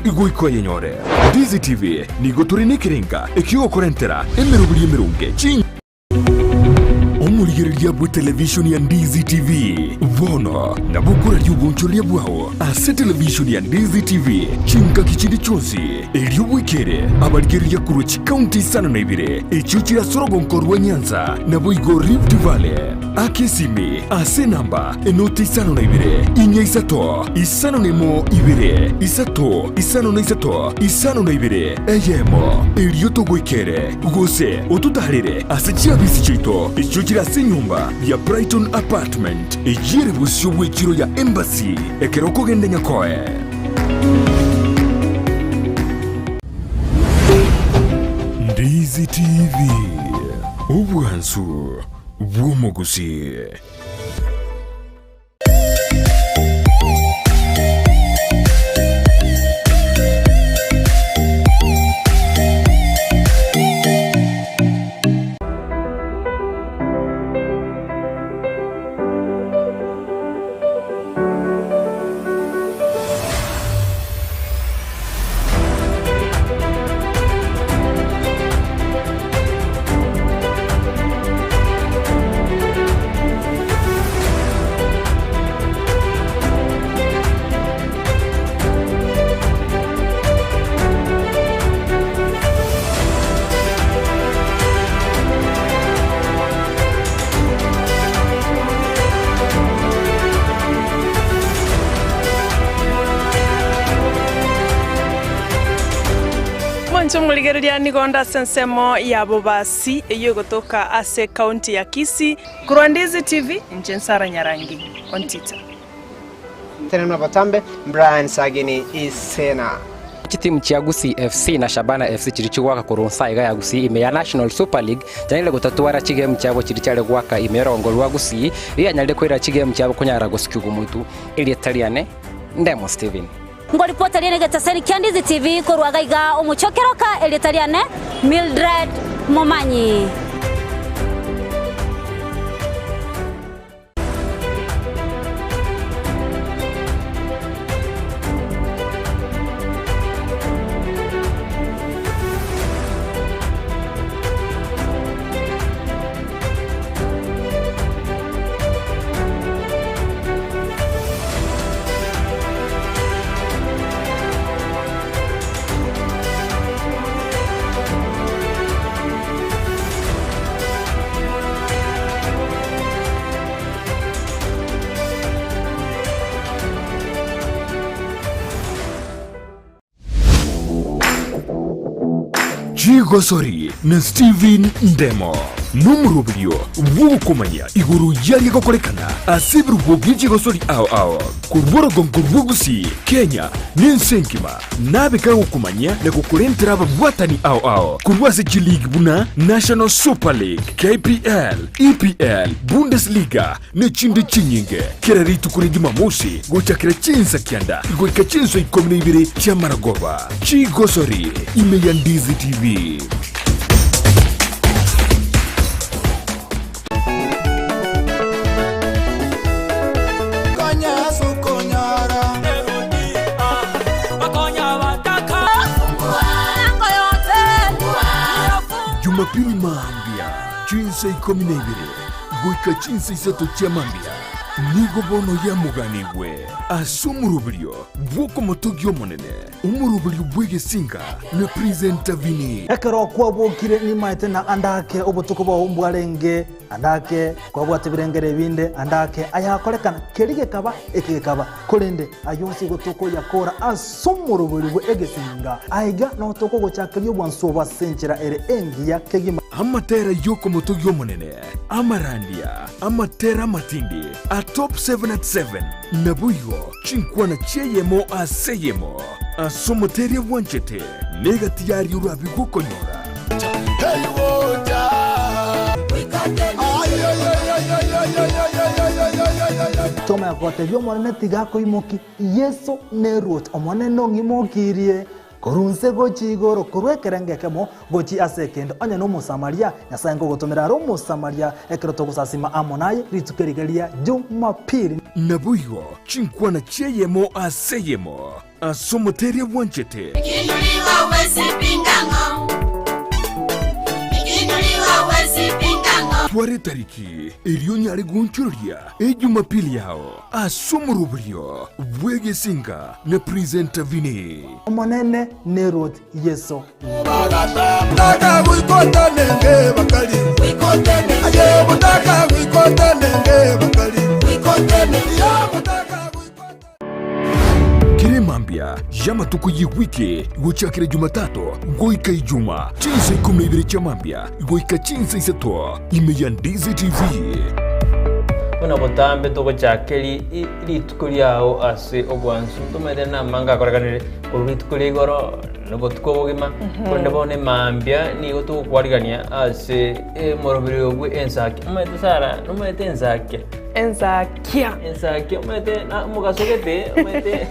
Goika oyenyore. Ndizi TV nigo tore nekerenga ekiogokorentera emeroberi emeronge chi. Omorigereria bwe televishoni ya Ndizi TV bono nabo okoraria obonchoreria bwao ase televishoni ya Ndizi TV chingaki chinde chionsi erio bwekere abarigereria korwa chikaunti isano na ibere echio chire ase orogonko rwa Nyanza naboigo Rift Valley. Aka esimi ase enamba enoti 52 inya isato 51 2 3 53 52 eyemo, erio togoikere, gose ototaarere ase chiabisi chiaito echio chire ase enyomba ya Brighton Apartment, eyio ere bosio bw'echiro ya Embassy ekero okogenda Nyakoe. Ndizi TV, obwansu bw'omogusii. Mwanche omorigereria nigo onde ase ensemo ya Bobasi eyio egotoka ase ekaunti ya Kisii. Korwa Ndizi TV, inche Nsara Nyarangi Ontita. Tenena botambe, Brian Sagini Isena. Chitimu chia Gusii FC na Shabana FC chiria chigoaka korwa nsa iga ya Gusii ime ya National Super League chianyarire gotatwara chigemu chiabo chiria chiare goaka ime y'orongo rwa Gusii rianyarire koira chigemu chiabo konyara gosikigwa omotu. Erieta riane Ndemo Steven. Ngoripota riane egetaseni kia Ndizi TV korwa iga iga omochie o Keroka, erieta riane Mildred Momanyi. Chigosori na Steven Ndemo nomoroberio bw'ogokomanya igoro y'aria gokorekana ase ebirubo bie chigosori ao ao korwa orogongo rwa Gusii, Kenya na ense engima. Nabe kagokomanyia na gokorentera ababwatani ao ao korwa ase chileague buna National Super League, KPL, EPL, Bundesliga na echinde chinyinge. Kera rituko ria Jumamosi gochakera chinsa kianda goika chinsa ikomi na ibere chi'amaragoba. Chigosori ime ya Ndizi TV. Jumapili mambia chinsa ikomi na ibere goika chinsa isato chia mambia nigo bono yamoganigwe ase omoroberio bw'okomotogia Omonene, omoroberio bw'egesinga na presenter Vinny. Ekero kwabokire nimaete na ande ake obotuko bwao mbwarenge, ande ake kwabwate ebirengero ebinde, ande ake ayakorekana, keria gekaba, eke gekaba. Korende ayio onsi igo tokoyakora ase omorobori bwe egesinga. Aiga nao tokogochakeria obwansu obo ase enchera ere engiya kegima. Amatera y'okomotogia Omonene, amarandia, amatera amatindi, a top 7 at 7, naboigo chinkwana chi'eyemo ase eyemo, ase omoteria bwanchete, negati yaria orabe gokonyora. Tomanya gotebia Omonene tiga akoimokie, Yeso neruoti, Omonene ong'imokirie korwa inse gochia igoro, korwa ekerengo ekemo gochia ase ekende. Onye n'Omosamaria, Nyasae nkogotomera are Omosamaria ekero togosasima amo naye rituko eriga ria Jumapili. Naboigo chinkwana chi'eyemo ase eyemo ase omoteria bwanchete. Twara etariki erio onyare goonchoreria Ejumapili yao ase omoroberio bw'egesinga na Presenter Vinny. Omonene n'Erwoti Yeso. Kera emambia y'amatuko y'ewiki gochakera Jumatatu goika Ijuma, chinsa ikomi na ibere chia mambia goika chinsa isato, ime ya Ndizi TV. Buna botambe togochaka rituko riao ase obwansu, ntomaete namanga akorekanire korwa rituko ria igoro na obotuko obogima, korende bono emambia nigo togokwarigania ase omoroberi obwe ensaki. Omanyete Sarah, nomanyete ensakia? Ensakia. Ensakia omanyete na omogaso gete, omanyete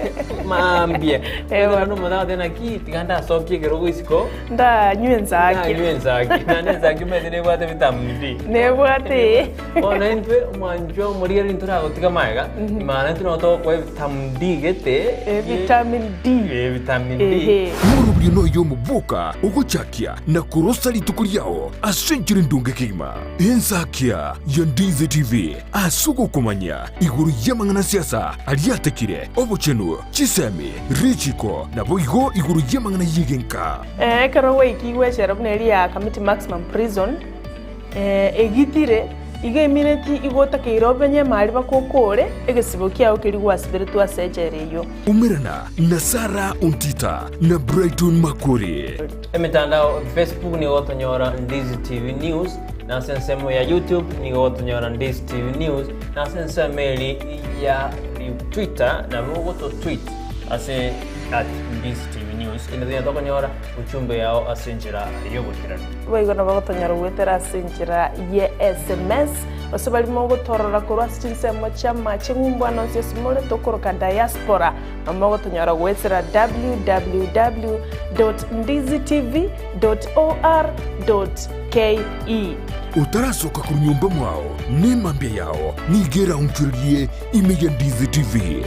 mambia. Ewa. Omanyete omonto agoteba naki tiga ndasokie ekerogo isiko, Ndanywe ensakia. ndanywe ensakia. Naende ensakia omanyete nebwate vitamin D. Nebwate. Bono intwe omwanchwa omorigereria ntoragotiga magega, maana intwe nabo togokoa evitamin D gete. Vitamin D. Vitamin D. Ehe. Omoroberio noyo omoboka ogochakia na korosa rituko riao ase enchera endonge kegima. Ensakia ya Ndizi TV ase ogokomanya igoro y'amang'ana siasa aria atekire, obochenu, chisemi, richiko, naboigo igoro y'amang'ana y'egenka. Ekero gwaikigwe echela buna eria ya Kamiti Maximum Prison, Egitire, iga emineti igo otakeire obenye emari bakokore egesibo kiao keria gwasiberetwe ase echela eyio. Umerana na Sarah Ontita na Brighton Makori. Emetandao Facebook nigo ogotonyora Ndizi TV News, na ase ensemo ya YouTube nigo ogotonyora Ndizi TV News, na ase ensemo eri ya Twitter nabo ogototweet ase at Ndizi TV News. Inde tonya tokonyora Ujumbe yao ase enchera y'oboikeranu. Boigo nabo gotonyora goetera ase enchera ye sms, gose baria mogotorora korwa ase chinsemo chi'amache ng'umbu ande onsi ase more tokoroka diaspora, nabo mogotonyora goetera www.ndizitv.or.ke. Otarasoka korwa nyomba mwao, nemambia yao nigo eraonchorerie ime ya Ndizi TV.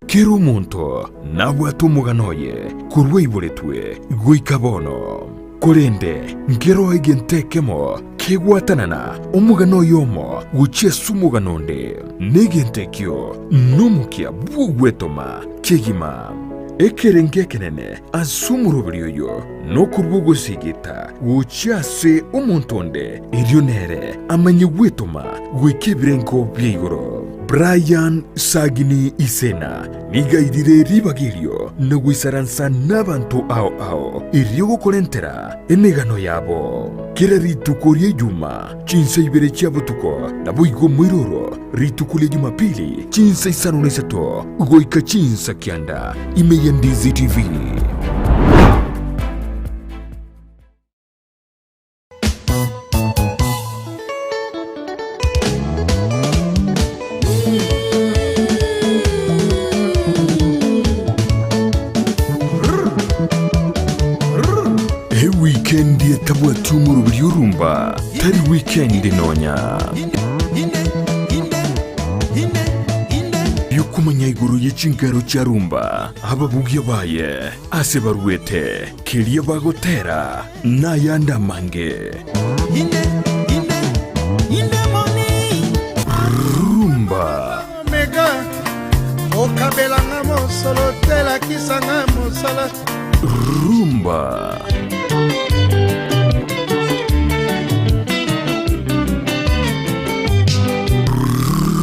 Kera omonto nabwate omogano oye korwa aiboretwe goika bono. Korende nkeroo egento ekemo kegwatanana omogano oyomo gochia ase omogano onde, na egento ekio nomokia bw'ogwetoma kegima. Ekerengo ekenene ase omoroberi oyo nokorua ogosigita gochia ase omonto onde, erio nere amanye gwetoma goika ebirengo bia igoro. Brian Sagini Isena nigo airire ribaga erio na goisaransa nabanto ao ao erio gokorentera emegano yabo. Kera rituko ria Ijuma chinsa ibere chia botuko naboigo moiroro rituko ria Jumapili chinsa isano na isato goika chinsa kianda ime ya Ndizi TV. Ewikendi etabwati omoroberi orumba tari wikendi nonya. Yokomanya igoro ye chingero chia rumba, ababugia baye, ase baruete, keria bagotera, Nayande amange. Rumba. Rumba.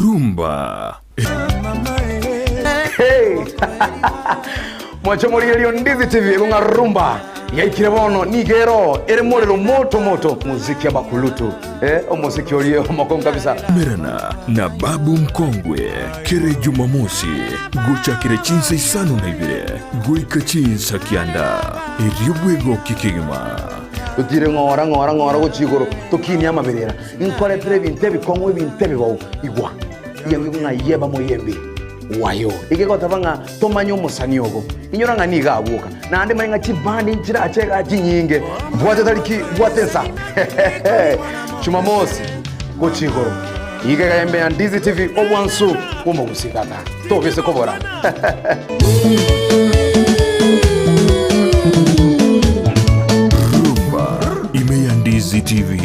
Rumba. Hey! Mwanche morigererio Ndizi TV ng'a rumba yaikire bono nigo ero ere morero moto moto muziki abakulutu eh, omosiki orie omokongu kabisa. Merana na Babu Mkongwe kere Jumamosi gochakera chinsa isano na ibere goika chinsa kianda erio bwegokie kegima. Totire ng'ora ng'ora ng'ora gochia igoro tokinie amaberera nkoretere ebinto ebikong'u ebinto ebibou igwa. Iyambi ng'a yeba moyembi. Wayo. Egegoteba ng'a tomanye omosani ogo. Inyora ng'a nigo abwoka. Naende manye ng'a chibandi nchirache igaa chinyinge. Bwate tariki, bwate ensa. Jumamosi, gochia igoro. Iga iga embe ya Ndizi TV, obwansu bw'omogusii tata. Tobise kobora. Rumba ime ya Ndizi TV.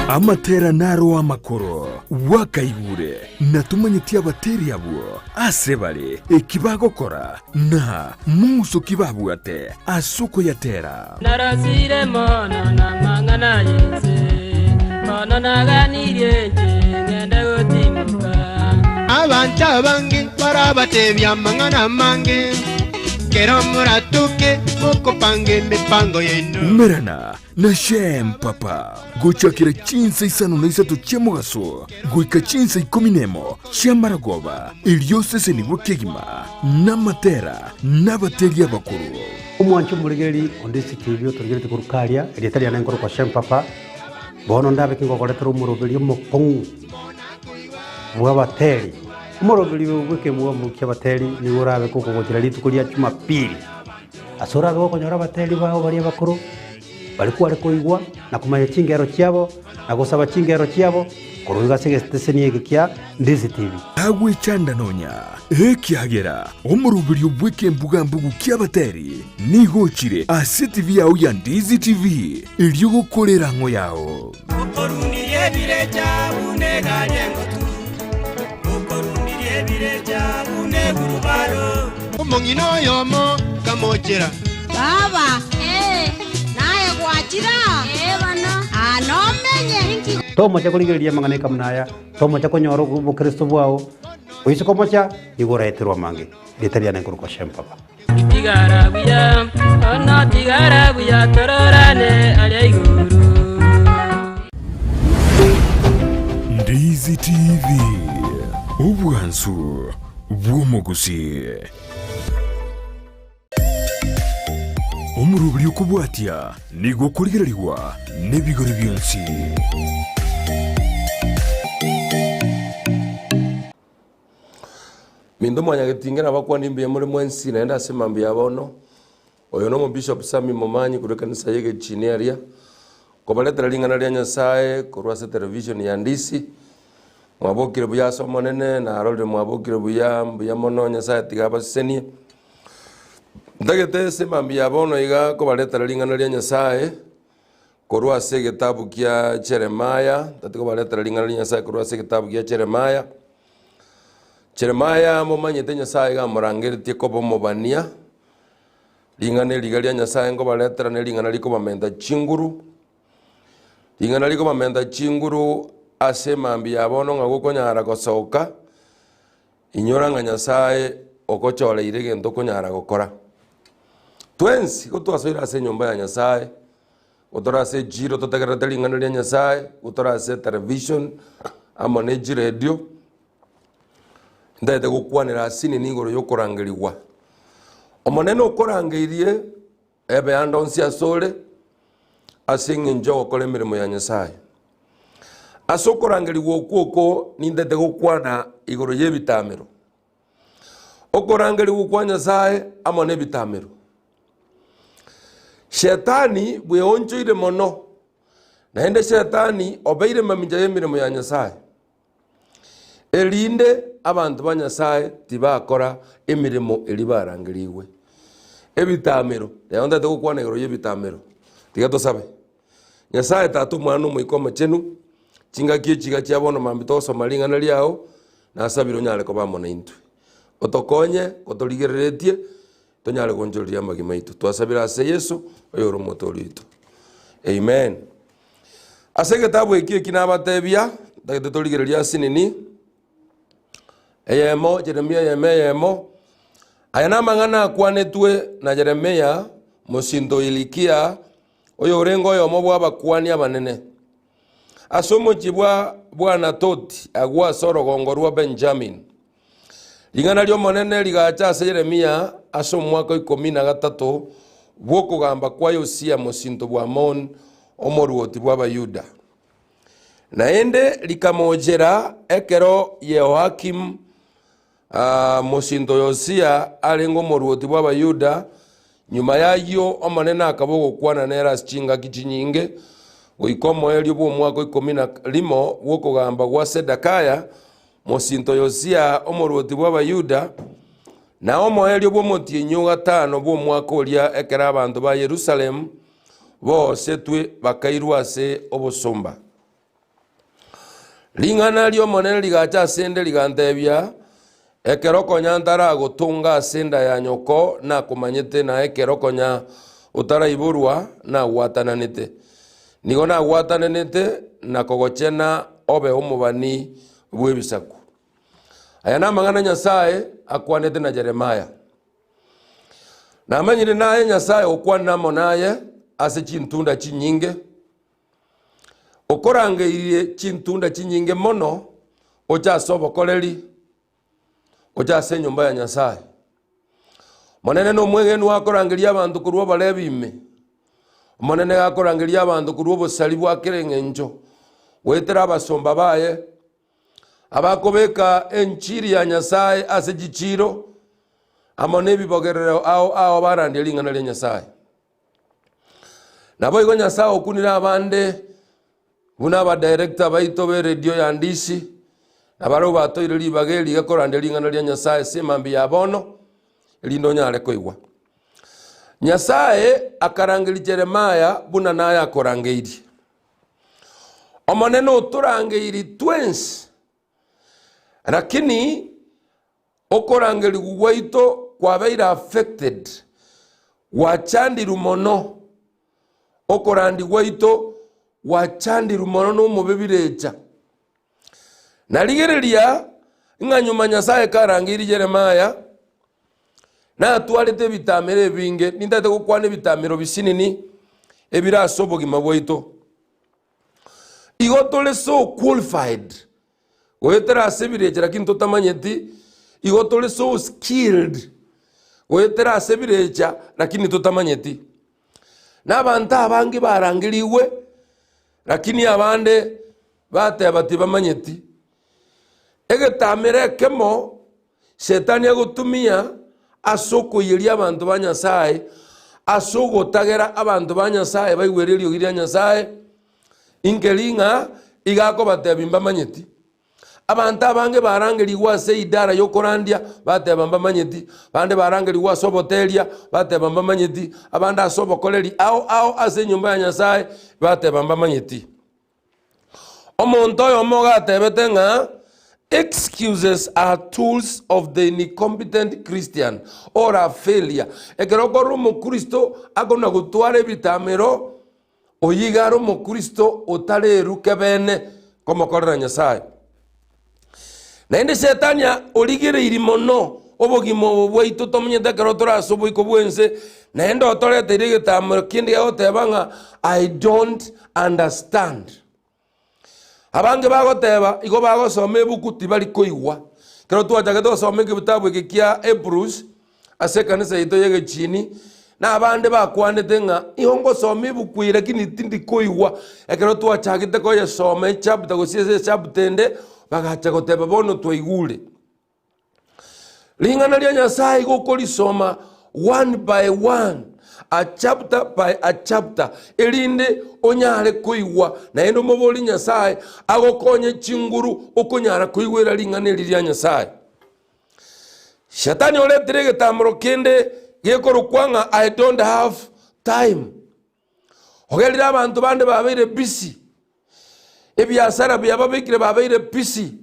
Amatera naro amakoro bwakaigure, na tomanyeti abateri abwo ase bare, eki bagokora, na mong'uso ki babwate ase okoyatera. Narosire mono namang'ana y'ense, bono naganirie inche ngende gotimoka. Abanto abange barabatebie amang'ana amange, kero moratoke mokopanga emepango yaino. Umerana na Shem Papa gochakera chinsa isano na isato chia mogaso goika chinsa ikomi nemo chi'amaragoba, erio osesenigwe kegima namatera nabateri abakoro. Omwanche omorigereria onde ase TV otorigeretie korwa karia, erieta riane nkorokwa Shem Papa, bono ndabe kingogoretera omoroberio omokong'u bw'abateri. Omoroberio oyo bw'ekemwamu ki'abateri nigo orabe kokogochera rituko ria Jumapili. Ase orabe gokonyora abateri bao baria abakoro, baria kware koigwa na komanya chingero chiabo, na gosaba chingero chiabo, korwa iga ase egeteseni eke kia Ndizi TV. Tagwechanda nonya, ekiagera omoroberio bw'ekembuga-mbugu ki'abateri nigo ochire ase TV yao ya Ndizi TV, erio gokora erang'o yao. Okorundirie ebirecha buna egari engotu, okorundirie ebirecha buna egurubaro. Omong'ina oyomo kamochera. Baba, ee, naye gwachire aa? Ee bono. Aa nomenye. Inki. Tomocha korigereria amang'ana ekamuna aya, tomocha konyora obokristo bwao, oise komocha, nigo oraeterwe amange. Erieta riane nkorokwa Shem Papa. Tigara buya, ono tigara buya, tororane aria igoro. Ndizi TV, obwansu bw'omogusii. Omoroberi okobwatia nigo okorigererigwa nebigori bionsi. Minto mwanyagetinge nabakwani mbuya more mwensi naende ase mambia ya bono. Oyo nomo Bishop Sammy Momanyi korwa ekanisa ya Egechini aria, kobaretera ring'ana ria Nyasae korwa ase television ya Ndisi. Mwabokire buya ase Omonene, narorire mwabokire buya, mbuya mono Nyasae tiga abasesenie. Ntagete ase mambia ya bono iga kobaretera ring'ana ria Nyasae korwa ase egetabu kia Jeremiah, ntagete kobaretera ring'ana ria Nyasae korwa ase egetabu gia Jeremiah. Jeremiah momanyete Nyasae iga amorangeretie koba omobania, ring'ana eriga ria Nyasae nkobaretera ne ring'ana rikobamenta chinguru, ring'ana rikobamenta chinguru ase emambia ya bono ng'a gokonyara gosoka, inyora ng'a Nyasae ogochoreire egento okonyara gokora. Twensi gotwasoire ase enyomba ya Nyasae, Gotore ase echiiro totegererete ring'ana ria Nyasae, gotore ase etelevision amo ne chiredio, ntagete gokwanera ase nini igoro ya okorangerigwa. Omonene okorangeirie ebe ande onsi asore, ase eng'encho ogokora emeremo ya Nyasae. Ase okorangerigwa okwo oko nintagete gokwana igoro ya ebitamero. Okorangerigwa kwa Nyasae amo nebitamero. Shetani bweonchoire mono, naende Shetani obeire mamincha y'emeremo ya Nyasae, erinde abanto ba Nyasae tibakora emeremo eria barangerigwe. Ebitamero, rero ntagete gokwana igoro y'ebitamero, tiga tosabe. Nyasae Tata, Omwana na Omoika Omochenu, chingaki echi iga chia bono mambia togosoma ring'ana riao, nasabire onyare koba amo naintwe. Otokonye, gotorigereretie, tonyare gonchoreria amagima aito. Twasabire ase Yeso, oyore omotoori oito. Amen. Ase egetabu eki eki nabatebia, ntagete torigererie ase nini, eyemo, Jeremia eyemo eyemo, aya namang'ana akwanetwe na Jeremia, mosinto o Hilikia, oyorenge oyomo bw'abakuani abanene, ase omochie bwa bw'Anatoti agwo ase orogongo rwa Benjamini. Ring'ana ri'Omonene rigacha ase Yeremia ase omwaka o ikomi na gatato bw'okogamba kwa Yosia mosinto bw'Amoni, omorwoti bw'Abayuda. Naende rikamochera ekero Yehoakimu, mosinto o Yosia, arenge omorwoti bw'Abayuda. Nyuma y'ayio Omonene akaba ogokwana nere ase chingaki chinyinge, goika omoerio bw'omwaka o ikomi na rimo bw'okogamba gwa Sedekia, mosinto o Yosia, omorwoti bw'Abayuda, na omoerio bw'omotienyi o gatano bw'omwaka oria ekero abanto ba Yerusalemu boosetwe bakairwa ase obosomba. Ring'ana ri'Omonene rigacha asende rigantebia, Ekero konya ntaragotonga ase enda ya nyoko nakomanyete, na ekero konya otaraiborwa nagwatananete. Nigo nagwatananete na kogochena obe omobani bw'ebisaku. Aya namang'ana Nyasae akwanete na Jeremia. Namanyire naye Nyasae okwanire amo naye ase chintunda chinyinge, okorangeirie chintunda chinyinge mono oche ase obokoreri, oche ase enyomba ya Nyasae. Omonene nomwegenwa akorangeria abanto korwa oborebi ime, Omonene gakorangeria abanto korwa obosari bwa kera eng'encho, goetera abasomba baye, abakobeka enchiri ya Nyasae ase chichiiro, amo nebibogerero ao ao barandia ring'ana ria Nyasae. Naboigo Nyasae okunire abande buna abadirector baito b'eredio ya Ndisi, na barabwo batoire ribaga eri iga korandia ring'ana ria Nyasae ase emambia ya bono, erinde onyare koigwa. Nyasae akarangeria Jeremiah buna naye akorangeirie. Omonene otorangeirie twensi, lakini okorangerigwa gwaito kwabeire affected, gwachandirwe mono, okorandia gwaito gwachandirwe mono na omobe birecha. Na rigereria, ng'a nyuma Nyasaye karangeirie Jeremiah, natwarete ebitamero ebinge, nintagete gokwana ebitamero bisinini ebire ase obogima bwaito. Igo tore so qualified goetera ase ebirecha lakini totamanyeti, igo tore so skilled goetera ase ebirecha lakini totamanyeti. Na abanto abange barangerigwe lakini abande bateba tibamanyeti. Egetamero ekemo Shetani agotumia ase okoiyeria abanto ba Nyasae, ase ogotagera abanto ba Nyasae baigwere eriogi ria Nyasae, inkeri ng'a iga akobatebia mbamanyeti. Abanto abange barangerigwe ase eidara y'okorandia, bateba mbamanyeti, bande barangerigwe ase oboteria, bateba mbamanyeti, abande ase obokoreri ao ao ase enyomba ya Nyasae, bateba mbamanyeti. Omonto oyomo ogatebete ng'a excuses are tools of the incompetent Christian or a failure. Ekero okorora omokristo akona gotwara ebitamero, oyio iga are omokristo otareruke bene komokorera Nyasaye. Naende Shetani origereiri mono obogima obo bwaito tomenyete ekero tore ase oboiko bw'ense, naende otoreteire egetamero kende gegoteba ng'a I don't understand. Abange bagoteba igo bagosoma ebuku tibari koigwa. Ekero twachagete gosoma ekebitabu eke kia Hebrews, ase ekanisa yaito y'egechini, na abande bakwanete ng'a igo ngosoma ebuku eye lakini tindi koigwa. Ekero twachagete koyesoma echapter gose ase echapter ende, bagacha goteba bono twaigure. Ring'ana ria Nyasaye igo okorisoma one by one, a chapter by a chapter, erinde onyare koigwa naende omoborie Nyasaye agokonye chinguru okonyara koigwera ring'ana eri ria Nyasaye. Shetani oretire egetamero kende gekorokwa ng'a I don't have time. Ogerire abanto bande babeire busy, ebiasara biababekire babeire busy,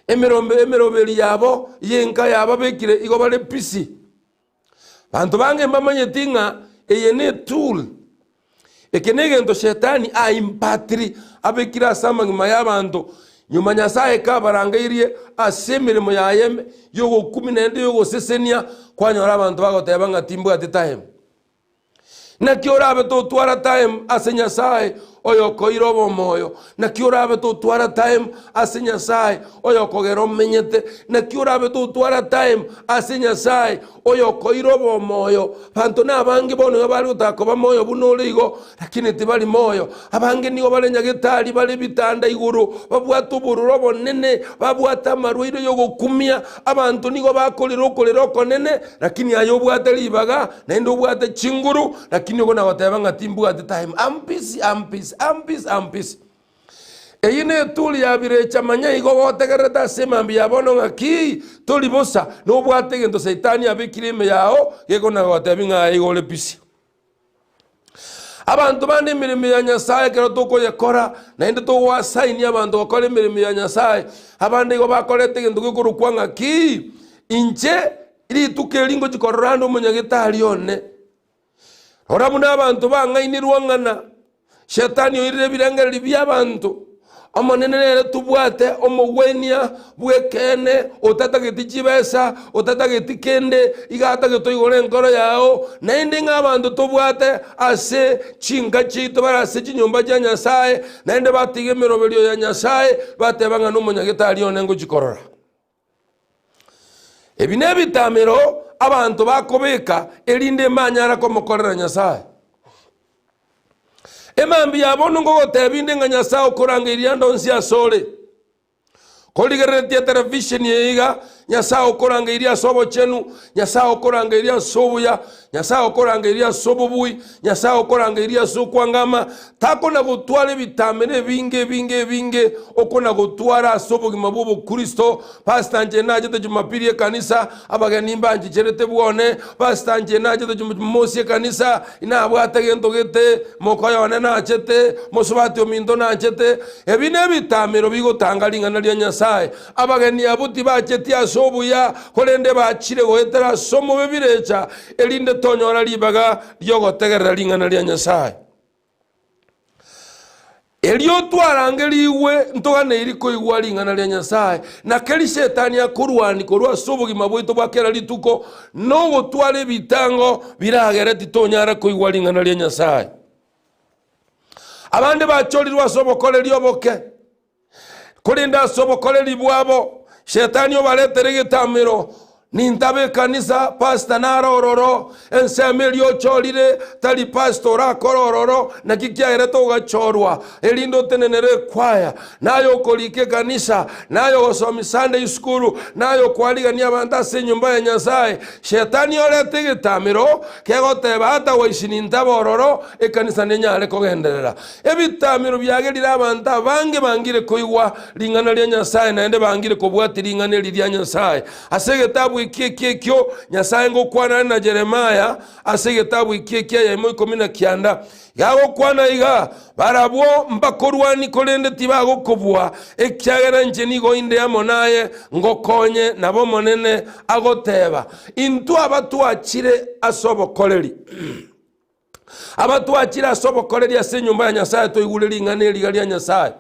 emerombe emeroberi yabo y'enka yababekire igo bare busy. Banto bange mbamanyeti ng'a eye ne etool, eke negento shetani aimpatiri abekire ase amagima y'abanto, nyuma Nyasaye kabarangeirie ase emeremo yaye ime y'ogokumia naende y'ogosesenia, kwanyora abanto bagoteba ng'a timbwati time. Naki orabe totwara time ase Nyasaye? oyokoira obomoyo. Naki orabe totwara time ase Nyasae oyokogera omenyete? Naki orabe totwara time ase Nyasae oyokoira obomoyo? Banto nabange bono iga bare gotaka koba moyo buna ore igo, lakini tibari moyo. Abange nigo bare nyagetari bare ebitanda igoro, babwate obororo obonene, babwate amarwaire y'ogokumia. Abanto nigo bakorera okorera okonene, lakini aye obwate ribaga, naende obwate chinguru, lakini okona goteba ng'a timbwati time, am busy, am busy, am busy, am busy. Eyio neturi ya birecha manya igo gotegererete ase emambia ya bono ng'a ki tori bosa, nobwate egento saitani abekire ime yao gekona gogotebia ng'a aye igo ore busy. Abanto bande emeremo ya Nyasae ekero tokoyekora, naende togoasainia abanto gokora emeremo ya Nyasae, abande igo bakorete egento gekorokwa ng'a ki, inche rituko eri ngochi korora ande omonyagetari one. Rora buna abanto bang'ainirwe ng'ana, Shetani oirire ebirengererio bi'abanto. Omonene nere tobwate omogwenia bw'ekeene, otatageti chibesa, otatageti kende, iga atagete oigore enkoro yao, naende ng'a abanto tobwate ase chinka chiaito bare ase chinyomba chia Nyasae, naende batiga emeroberio ya Nyasae, bateba ng'a nomonyagetari one ngochi korora. Ebi nebitamero abanto bakobeka erinde mbanyare komokorera Nyasae. Emambia ya bono ngogotebia inde ng'a Nyasae okorangeirie ande onsi asore. Korigereretie etelevisheni eye iga, Nyasae okorangeirie ase obochenu, Nyasae okorangeirie ase obuya, Nyasae okorangeirie ase obobui, Nyasae okorangeirie ase okwangama, takona gotwara ebitamero ebinge ebinge ebinge okona gotwara ase obogima bw'obokristo. Pastor inche nachete Jumapili ekanisa, abageni mbanchicherete bwone, Pastor inche nachete Jumamosi ekanisa, inabwate gento gete, mokoyo one nachete, mosubati ominto nachete. Ebi nebitamero bigotanga ring'ana ria Nyasae. Abageni abwo tibacheti ase obuya, korende bachire goetera ase omobe birecha, erinde tonyora ribaga ri'ogotegerera ring'ana ria Nyasae. Erio twarangerigwe ntoganeiri koigwa ring'ana ria Nyasae, na keri Shetani akorwani korwa ase obogima bwaito bwa kera rituko, nogotwara ebitango biragere titonyara koigwa ring'ana ria Nyasae. Abande bachorirwe ase obokoreri oboke, Korende ase obokoreri bwabo, Shetani obaretere egetamero, Nintabe ekanisa, pastor nare ororo, ensemo eria ochorire, tari pastor orakore ororo, naki kiagerete ogachorwa, erinde otenenere ekwaya, naye okorika ekanisa, naye ogosomia Sunday school, naye okwarigania abanto ase enyomba ya Nyasae. Shetani orete egetamero, kegoteba otherwise nintabe ororo, ekanisa nenyare kogenderera. Ebitamero biagerire abanto abange bangire koigwa ring'ana ria Nyasae naende bangire kobwatia ring'ana eri ria Nyasae. Ase egetabu eki eki ekio Nyasae ngokwana are na Jeremaya ase egetabu eki eki eyemo ikomi na kianda. Gagokwana iga, Barabwo mbakorwani korende tibagokobua, ekiagera inche nigo inde amo naye ngokonye, nabo Omonene agoteba. Intwe abatwachire ase obokoreri. Abatwachire ase obokoreri ase enyomba ya Nyasae toigure ring'ana eriga ria Nyasae.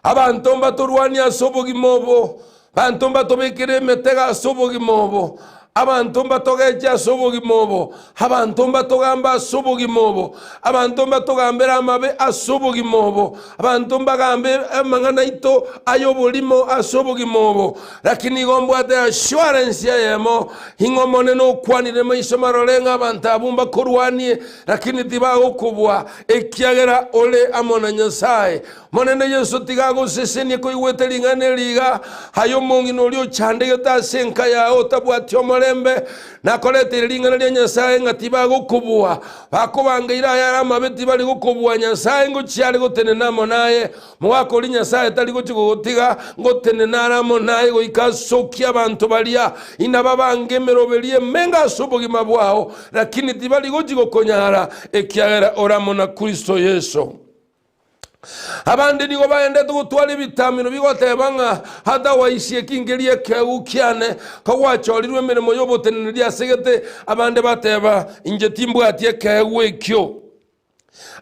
Abanto mbatorwanie ase obogima obo, abanto mbatobekere emetego ase obogima obo, abanto mbatogeche ase obogima obo, abanto mbatogambe ase obogima obo, abanto mbatogambere amabe ase obogima obo, abanto mbagambe amang'ana aito ay'oborimo ase obogima obo. Lakini igo mbwate assurance eyemo, ing'a Omonene okwanire maiso marore ng'a abanto abwo mbakorwanie, lakini tibagokobua, ekiagera ore amo na Nyasae. Monene Yeso tiga agosesenie koigwete ring'ana eri iga, aye omong'ina oria ochandegete ase enka yao otabwati omorembe, nakoreteire ring'ana ria Nyasae ng'a tibagokobua. Bakobangeire ayare amabe tibari gokobua, Nyasae ngochia are gotenena amo naye. Mogaka oria Nyasae tari gochia gogotiga, ngotenena are amo naye goika asokie abanto baria, inababange emeroberio emenge ase obogima bwao, lakini tibari gochia gokonyara, ekiagera ore amo na Kristo Yeso. Abande nigo baendete gotwara ebitamino bigoteba ng'a otherwise eki nkeria ekeegu kiane, kogwachorirwe emeremo y'oboteneneri ase gete, abande bateba inche timbwati ekeegwa ekio.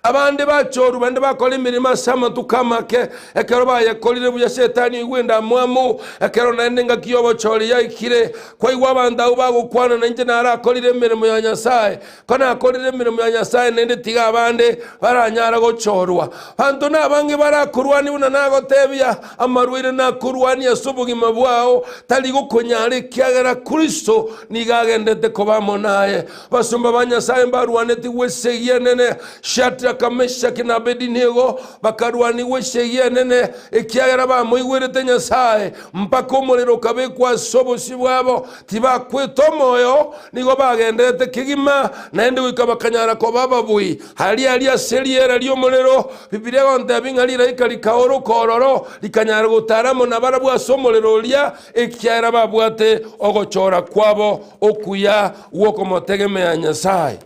Abande bachorwa bande bakora emeremo ase amatuko amake, ekero bayekorire buya Shetani oigwa endamwamu, ekero naende engaki y'obochori yaikire, kwaigwa abanto abwo bagokwana na inche narakorire emeremo ya Nyasae, ko nakorire emeremo ya Nyasae naende tiga abande baranyare gochorwa. Banto nabange barakorwanie buna nagotebia, amarwaire nakorwanie ase obogima bwao, tari gokonyara ekiagera Kristo nigo agendete koba amo naye. Abasomba ba Nyasae mbarwanetigwe esegi enene, Shadraka, Meshaki, na Abedinego bakarwanigwa esegi enene, ekiagera bamoigwerete Nyasae, mpaka omorero okabekwa ase obosio bwabo, tibakwete omoyo, nigo bagenderete kegima, naende goika bakanyara koba ababui. Aria aria ase riera ri'omorero, Bibilia egontebia ng'a rilaika rikaoroka ororo, rikanyara gotara amo nabarabwo ase omorero oria, ekiagera babwate ogochora kwabo okuya gw'okomotegemea Nyasae.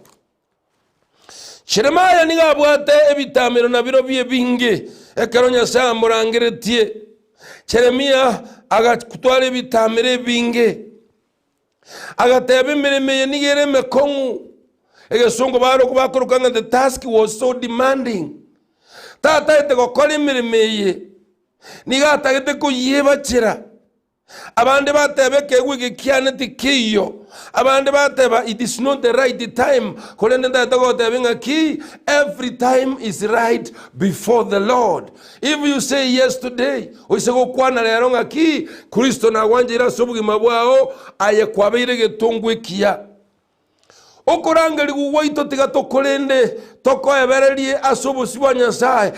Jeremia nigo abwate ebitamero na birobio ebinge ekero Nyasae amorangeretie. Jeremia agatwara ebitamero ebinge, agateba emeremo eye nigo ere emekong'u, egesongo bakoroka ng'a the task was so demanding. Tataete gokora emeremo eye, nigo atagete koyiebachera. Abande bateba ekeegwa eke kiane tikeiyo, abande bateba it is not the right time, korende ntagete gotebia ng'a ki, every time is right before the Lord. If you say yes today, oise gokwana rero ng'a ki, Kristo nagwancheire ase obogima bwao, aye kwabeire egetongwa ekiya. Okorangerigwa gwaito tiga tokorende, tokoebererie ase obosio bwa Nyasae,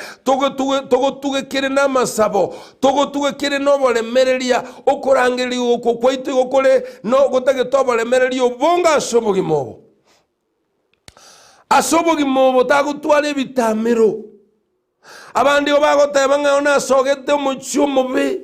togotugekere namasabo, togotugekere noboremereria. Okorangerigwa oko kwaito igo kore gotagete oboremereria obonge ase obogima obo. Ase obogima obo tagotwara ebitamero. Abande igo bagoteba ng'a nasogete omochie omobe,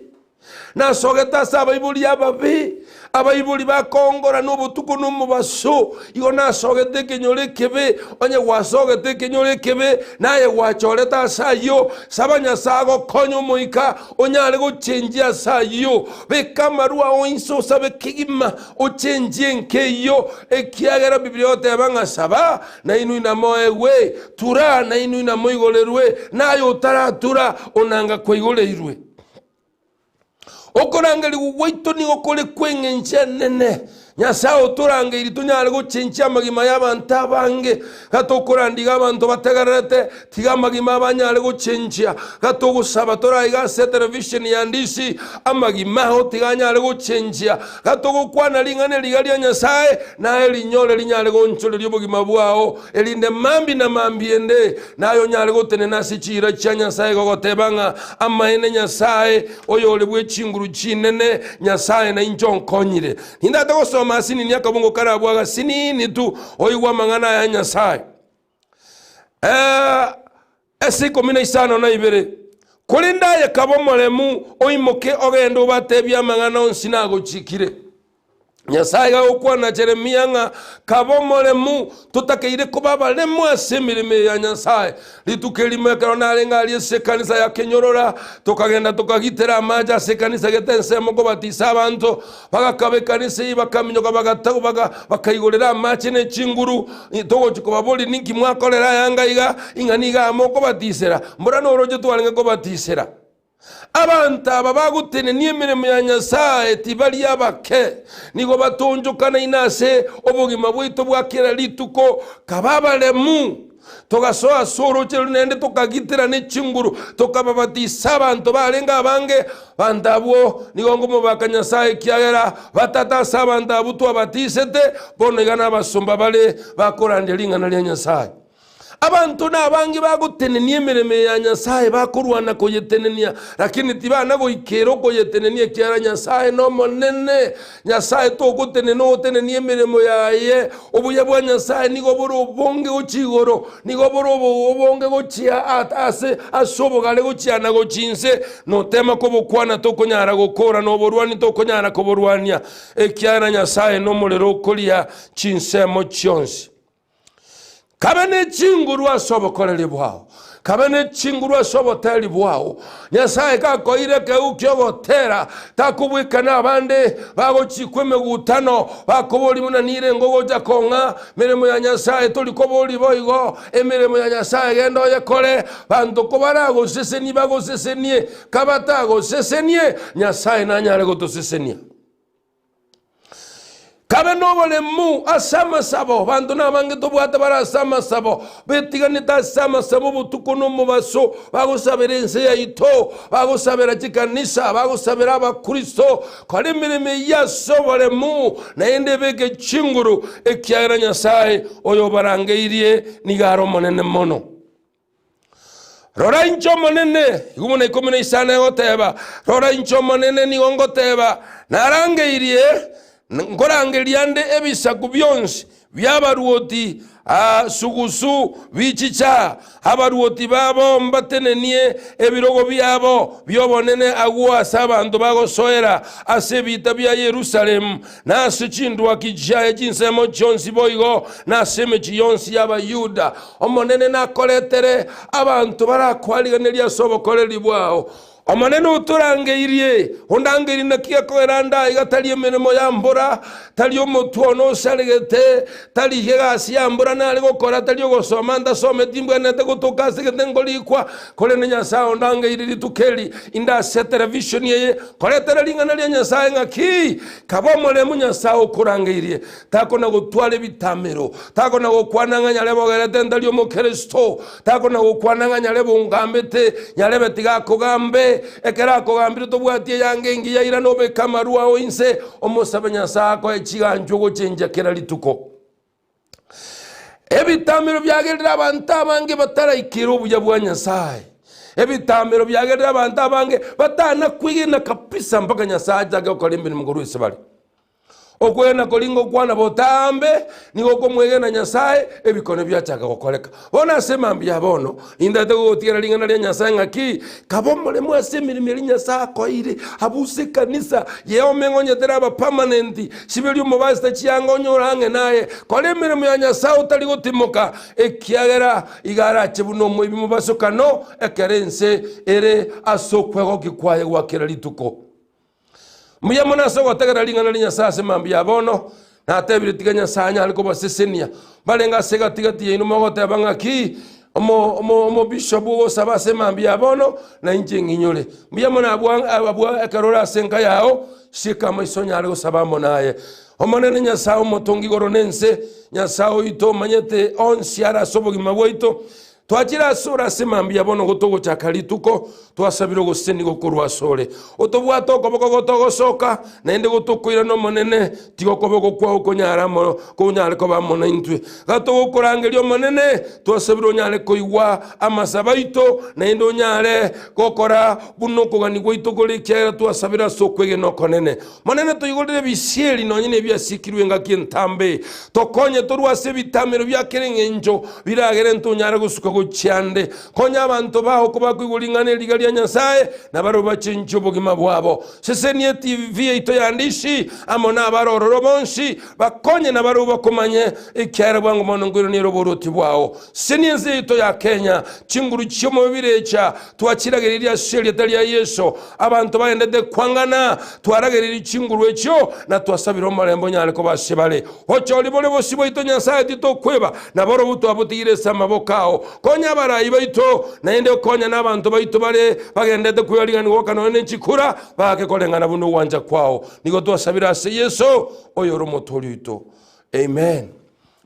nasogete ase abaibori ababe, abaibori bakongora nobotuko na omobaso, igo nasogete ekenyoro ekebe. Onye gwasogete ekenyoro ekebe, naye gwachorete ase ayio, saba Nyasae agokonye omoika onyare gochenjia ase ayio. Beka amarwa ao inse osabe kegima ochenjie enka eyio, ekiagera Bibilia egoteba ng'a saba, nainwe inamoegwe, tura, nainwe inamoigorerwe, naye otaratura, onanga kwaigoreirwe. Okorangerigwa gwaito nigo kore kw'eng'encho enene. Nyasae otorangeiri tonyare gochenchia amagima y'abanto abange. Gatokorandia iga abanto bategererete, tiga amagima abo anyare gochenchia. Gatogosaba tore aiga ase etelevisheni ya Ndisi, amagima ao tiga anyare gochenchia. Gatogokwana ring'ana eriga ria Nyasae, naye rinyore rinyare goonchoreria obogima bwao, erinde mambia na mambia ende naye onyare gotenena ase chiira chia Nyasae gogoteba ng'a amaene Nyasae oyore bwe chinguru chinene, Nyasae nainche onkonyire. Nindate gosoma asinini akabongo karabwo agasinini tu, oigwe amang'ana aya Nyasae. Eh, ase 12, Korende aye kaba omoremu, oimoke ogende obatebie amang'ana onsi nagochikire. Nyasae gagokwana Jeremia ng'a kaba omoremu, totakeire koba abaremu ase emeremo eye ya Nyasae. Rituko erimo ekero narenge aria ase ekanisa ya Kenyorora, tokagenda tokagitera amache ase ekanisa gete ensemo kobatisa abanto, Bagakaba ekanisa eyio, bakaminyoka, bagatagwa, baga, bakaigorera amache ne chinguru. Togochia kobaboria, Ninki mwakorera aya anga iga, ing'a nigo aa mokobatisera? Mbora noroche twarenge kobatisera. Abanto aba bagotenenia emeremo ya Nyasae tibari abake, nigo batonchokanaine ase obogima bwaito bwa kera rituko, kaba abaremu. Togasoa ase orooche roria naende tokagitera ne chinguru, tokababatisa abanto barenge abange. Abanto abwo nigo nkomobaka Nyasae, ekiagera batata ase abanto abwo twabatisete, bono iga nabasomba bare bakorandia ring'ana ria Nyasae. Abanto nabange bagotenenia emeremo eye ya Nyasae, bakorwana koyetenenia, lakini tibana goikera okoyetenenia, ekiagera Nyasae nomonene. Nyasae togotenena ogotenenia emeremo yaye. Obuya bwa Nyasae nigo bore obonge gochia igoro, nigo bore obonge gochia ase ase obogare gochia na gochia inse. Notema kobokwana tokonyara gokora, na oborwani tokonyara koborwania, ekiagera Nyasae nomorero okoria chinsemo chionsi. Kabe ne chinguru ase obokoreri bwao. Kabe ne chinguru ase oboteri bwao. Nyasae gakoeire ekegegu ki'ogotera, takobwekana abande bagochikwa emegutano, bakoboria buna nirengo ogocha kong'a meremo ya Nyasae. Tori koboria boigo, emeremo ya Nyasae genda oyekore. Banto kobaragosesenie bagosesenie, kabatagosesenie, Nyasae nanyare gotosesenia. Kabe noboremu ase amasabo, abanto nabange tobwate bare ase amasabo, betiganete ase amasabo obotuko na omobaso, bagosabera ense yaito, bagosabera chikanisa, bagosabera abakristo, kora emeremo eyio ase oboremu, naende ebeke chinguru, ekiagera Nyasae oyobarangeirie nigo are omonene mono. Rora inche Omonene, igo buna 15 egoteba, rora inche Omonene nigo ngoteba, narangeirie, nkorangeria nde ebisaku bionsi bi'abaruoti aa sugusu bichicha, abaruoti babo mbatenenie ebirogo biabo bi'obonene agwo ase abanto bagosoera ase ebiita bia Yerusalemu, na ase chindwaki chiaye chinsemo chionsi boigo na ase emechie yonsi y'Abayuda. Omonene nakoretere abanto barakwariganerie ase obokoreri bwao. Omonene otorangeirie, ondangeirie naki gekogera nde aiga tari emeremo ya mbora, tari omotwe one osaregete, tari egasi ya mbora nare gokora, tari ogosoma ntasometi mbwenerete gotoka ase egete nkorikwa, korende Nyasae ondangeirie rituko eri inde ase etelevishoni eye, koretera ring'ana ria Nyasae ng'aki, Kaba omoremu Nyasae okorangeirie, takona gotwara ebitamero, takona gokwana ng'a nyarebe ogerete ntari omokristo, takona gokwana ng'a nyarebe ongambete, nyarebe tiga akogambe, ekero akogambire tobwati eyanga engiya irana obeke amarwa ao inse, omosabe Nyasae akoe chiganchwa ogochenchia kera rituko. Ebitamero biagerire abanto abange bataraikera obuya bwa Nyasae. Ebitamero biagerire abanto abange batana kwegena kabisa mpaka Nyasae achake gokora emeremo korwa ase bare. Okwegena koria ngokwana botambe nigo okomwegena Nyasae ebikone biachaka gokoreka. Bono ase mambia bono nintagete gogotigera ring'ana ria Nyasae ng'aki kaba omoremu ase emeremo eria Nyasae akoeire abuse ekanisa yeome ng'onye teraba permanent siberia omobasita chianga onyore ang'e naye kora emeremo ya Nyasae otari gotimoka ekiagera iga arache buna omoibi mobasokano ekero ense ere ase okwegokia kwaye gwa kera rituko. Mbuya mono ase ogotegerera ring'ana ria Nyasae ase mambia ya bono, natebire tiga Nyasae anyare kobasesenia. Barenge ase egati-gati yaino mogoteba ng'aki, omo omo omobishop ogosaba ase mambia ya bono, na inche ng'inyore. Mbuya mono abwo abwo ekero ore ase enka yao, sieka amaiso onyare gosaba amo naye. Omonene Nyasae omotongi igoro na ense, Nyasae oito omanyete onsi are ase obogima bwaito, Twachire asore ase mambia bono gotogochaka rituko, twasabire ogosesenigwa korwa asore. Otobwate okoboko gotogosoka, naende gotokoirana Omonene, tiga okoboko kwao konyare amo konyare koba amo naintwe. Gatogokorangeria Omonene, twasabire onyare koigwa amasabo aito, naende onyare gokora buna okogania gwaito kore ekiagera twasabire ase okwegena okonene. Monene toigorere ebisieri nonye nebiasikirwe engaki entambe, tokonye torwe ase ebitamero bia kera eng'encho biragere ntonyare gosuka gochia ande. Konya abanto bao kobakoigwa ring'ana eriga ria Nyasae, na barabwo bachenchie obogima bwabo. Sesenia eTV yaito ya Ndishi amo nabare ororo bonsi, bakonye na barabwo bakomanye, ekiagera bwango mono nkoirania ere oborwoti bwao. Sesenia ense yaito ya Kenya, chinguru chi'omoyo birecha, Twachiragereirie ase erieta ria Yeso abanto bagendete kwang'ana, twaragereirie chinguru echio, na twasabire omorembe onyare koba ase bare. Bochori bore bosio bwaito Nyasae titokweba, na borobwo twabotigire ase amaboko ao. Konya abarai baito, naende konya nabanto baito bare bagendete kwearigania goaka nonya ne chikura, baake koreng'ana buna ogwancha kwao. Nigo twasabire ase Yeso, oyore Omotoori oito. Amen.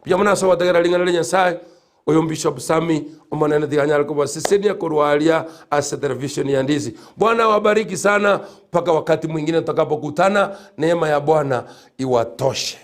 Mbuya mono ase ogotegerera ring'ana ria Nyasae. Oyo Bishop Sammy Omonene tiga anyare kobasesenia korwa aria ase television ya Ndizi. Bwana awabariki sana mpaka wakati mwingine tutakapokutana. Neema ya Bwana iwatoshe.